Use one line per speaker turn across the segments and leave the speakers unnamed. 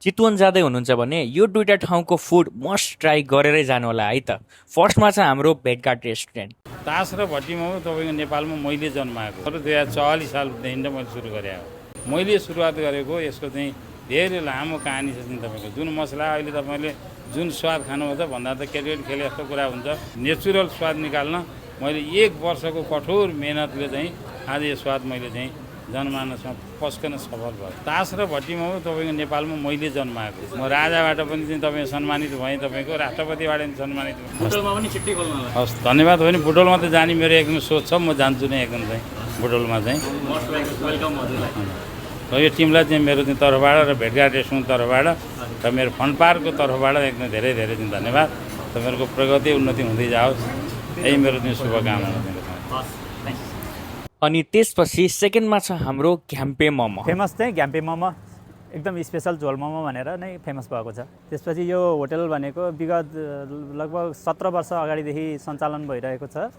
चितवन जाँदै हुनुहुन्छ भने यो दुईटा ठाउँको फुड मस्ट ट्राई गरेरै जानु होला है त। फर्स्टमा छ हाम्रो भेटघाट रेस्टुरेन्ट।
तास र भट्टीमा तपाईँको नेपालमा मैले जन्माएको 2044 सालदेखि त मैले सुरु गरेँ हो। मैले सुरुवात गरेको यसको चाहिँ धेरै लामो कहानी छ तपाईँको। जुन मसला अहिले तपाईँले जुन स्वाद खानुहुन्छ भन्दा त क्रिकेट खेले जस्तो कुरा हुन्छ। नेचुरल स्वाद निकाल्न मैले 1 वर्षको कठोर मेहनतले चाहिँ आज यो स्वाद मैले चाहिँ जनमानसमा पस्कन सफल भयो। तास र भट्टीमा तपाईँको नेपालमा मैले जन्माएको। म राजाबाट पनि चाहिँ तपाईँ सम्मानित भएँ, तपाईँको राष्ट्रपतिबाट पनि सम्मानित भएँ। हस्, धन्यवाद। होइन, बुटोलमा त जाने मेरो एकदम सोच छ, म जान्छु नै एकदम चाहिँ बुटोलमा चाहिँ। र यो टिमलाई चाहिँ मेरो चाहिँ तर्फबाट र भेटघाट रेस्टुरेन्ट तर्फबाट र मेरो फन पार्कको तर्फबाट एकदम धेरै धेरै चाहिँ धन्यवाद। तपाईँहरूको प्रगति उन्नति हुँदै जाओस्, यही मेरो चाहिँ शुभकामना।
अनि त्यसपछि सेकेन्डमा छ हाम्रो घ्याम्पे मोमो।
फेमस चाहिँ घ्याम्पे मोमो, एकदम स्पेसल झोल मोमो भनेर नै फेमस भएको छ। त्यसपछि यो होटल भनेको विगत लगभग 17 वर्ष अगाडिदेखि सञ्चालन भइरहेको छ।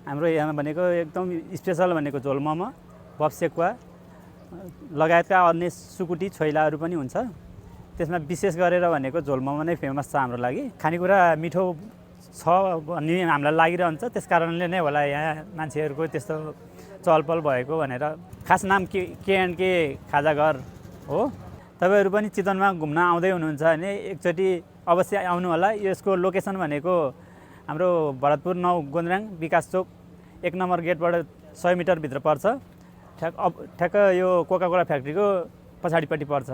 हाम्रो यहाँ भनेको एकदम स्पेसल भनेको झोल मोमो, बफ सेकुवा लगायतका अन्य सुकुटी छोइलाहरू पनि हुन्छ। त्यसमा विशेष गरेर भनेको झोल मोमो नै फेमस छ हाम्रो लागि। खानेकुरा मिठो छ भन्ने हामीलाई लागिरहन्छ, त्यस कारणले नै होला यहाँ मान्छेहरूको त्यस्तो चहलपहल भएको भनेर। खास नाम के खाजा घर हो। तपाईँहरू पनि चितवनमा घुम्न आउँदै हुनुहुन्छ भने एकचोटि अवश्य आउनु होला। यसको लोकेसन भनेको हाम्रो भरतपुर 9 गोन्द्राङ विकास चोक 1 नम्बर गेटबाट 100 मिटरभित्र पर्छ। ठ्याक्क यो कोकाकोला फ्याक्ट्रीको पछाडिपट्टि पर्छ।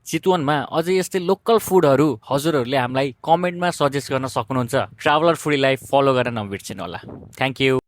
चितवनमा अझै यस्तै लोकल फुडहरू हजुरहरूले हामीलाई कमेन्टमा सजेस्ट गर्न सक्नुहुन्छ। ट्राभलर फुडीलाई फलो गर्न नबिर्सिनु होला। Thank you.